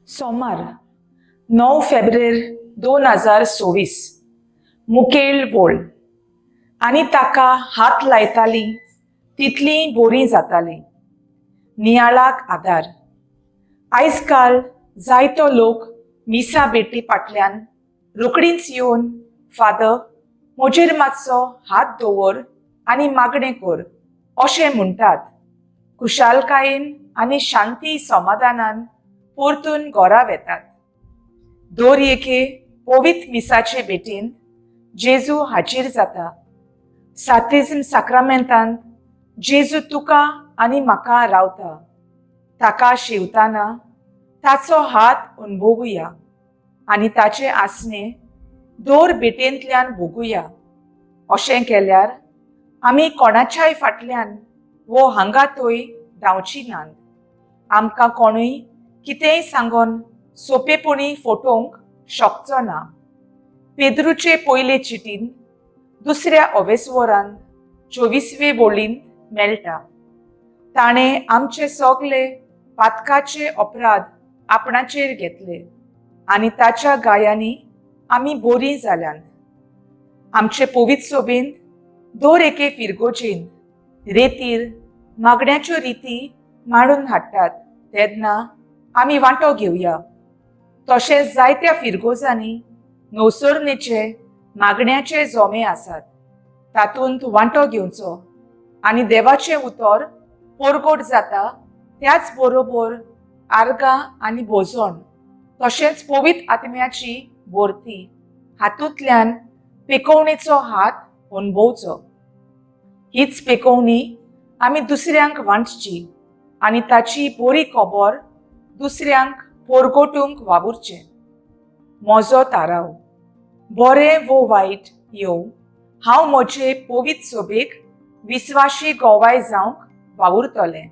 सोमार, 9 फेब्रेर 2026. मुखेल वोळ. आनी ताका हात लायतालीं तितलीं बोरीं जातालीं. नियाळाक आदार. आयज काल जायतो लोक मिसा भेटी फाटल्यान रोखडीच येवन, "फादर, म्हजेर मातसो हात दवर आनी मागणें कर," अशें म्हणटात. खुशालकायेन आनी शांती समाधानान परतून घरा वेतात. दर एके पवित्र मिसाचे भेटीन जेजू हाजीर जाता. सांतिज्म साक्रामेंतांत जेजू तुका आनी म्हाका रावता. ताका शेवताना ताचो हात अणभवुया आनी ताचें आसणें दर भेटेंतल्यान भोगुया. अशें केल्यार आमी कोणाच्याय फाटल्यान वो हांगा थंय धांवची नात. आमकां कोणूय कितेंय सांगोन सोंपेपणी फटोवंक शकचो ना. पेद्रूचे पयले चिटीन, दुसऱ्या अवेस्वरान, 24वे वोळींत मेळटा, ताणें आमचे सगले पातकाचे अपराध आपणाचेर घेतले आनी ताच्या घायांनी आमी बोरीं जाल्यात. आमचे पवित्र सोबेंत दर एके फिरगोजेन रेतीर मागण्याच्यो रिती मांडून हाडटात तेन्ना आमी वांटो घेवया. तशेंच जायत्या फिरगोजांनी नवसरणेचे मागण्याचे जोमे आसात. तातूंत वांटो घेवचो आनी देवाचें उतर परगट जाता, त्याच बरोबर आर्गां आनी भोजन, तशेंच पवित्र आत्म्याची भरती हातूंतल्यान पेकोवणेचो हात अणभवचो. हीच पेकोवणी आमी दुसऱ्यांक वांटची आनी ताची बरी खबर दुसऱ्यांक परगटूंक वावुरचें. म्हजो थाराव: बरें वो वायट येवं, हांव म्हजे पवित्र सोबेक विस्वाशी गोवाय जावंक वावुरतलें.